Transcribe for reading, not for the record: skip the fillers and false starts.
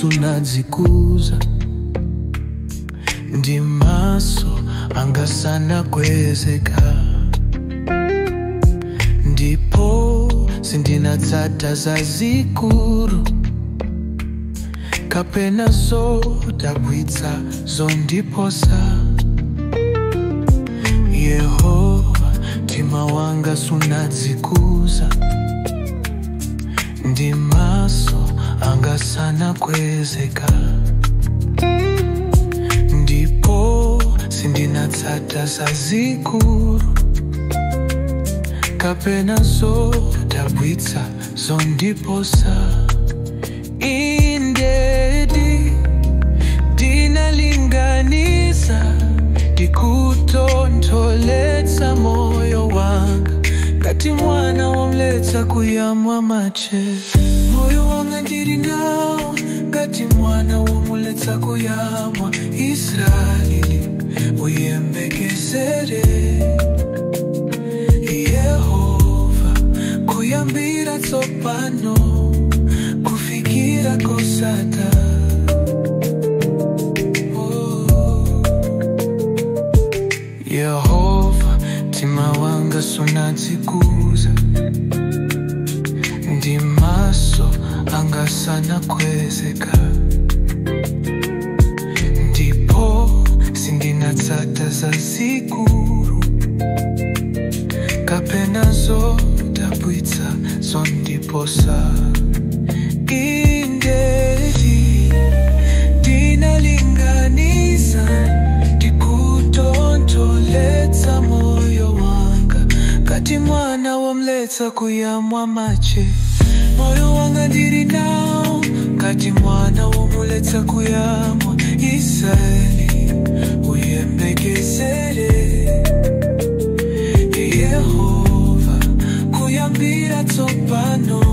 Sunadzikuza, ndi maso anga sanakwezeka, ndipo sindinatsata zazikulu kapena zodabwitsa zondiposa. Yehova, mtima wanga sunadzikuza, ndi maso anga sanakwezeka, ndipo sindinatsata zazikulu kapena zodabwitsa zondiposa. Indedi ndinalinganiza ndikutontholetsa moyo wanga, ngati mwana womletsa kuyamwa mache. Moyo wanga ndili nawo ngati mwana womuletsa kuyamwa. Israeli, uyembekezere Yehova kuyambira tsopano kufikira kosatha. Oh. Yehova, mtima wanga sunadzikuza, ndi maso anga sanakwezeka, ndipo sindinatsata zazikulu kapena zodabwitsa zondiposa. Indedi ndinalinganiza ndikutontholetsa moyo wanga, ngati mwana womletsa kuyamwa mache. Moyo wanga ndili nawo ngati mwana womuletsa kuyamwa. Israeli, uyembekezere Yehova kuyambira tsopano.